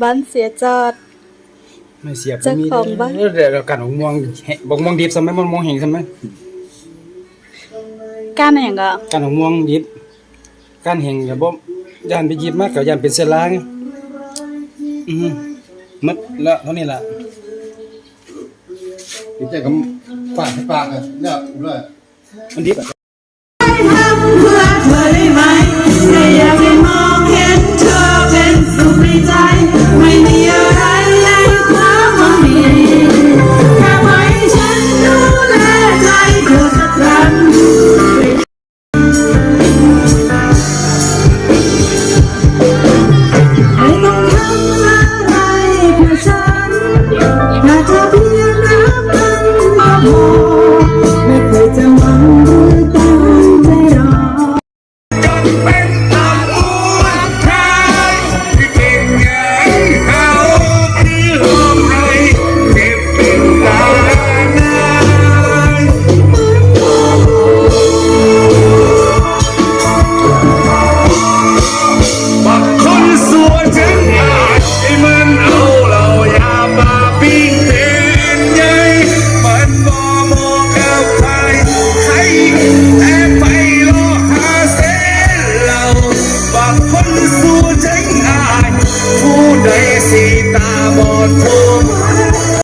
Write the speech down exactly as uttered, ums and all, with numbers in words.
บ้านเสียจอด ไม่เสียบ เจ้าของบ้าน เดี๋ยวเดี๋ยวกันหกโมงแหะหกโมงดิบซ้ำไหมมันโมงแหงซ้ำไหม ก้านอะหยังก็ กันหกโมงดิบกันแหงกับบ่ย่านไปหยิบมากับย่านเป็นเสื้อล้างอืมหมดละเท่านี้ละ นี่เจ๊ก็ปาดให้ปากเลยเนี่ยเลย มันดิบอะ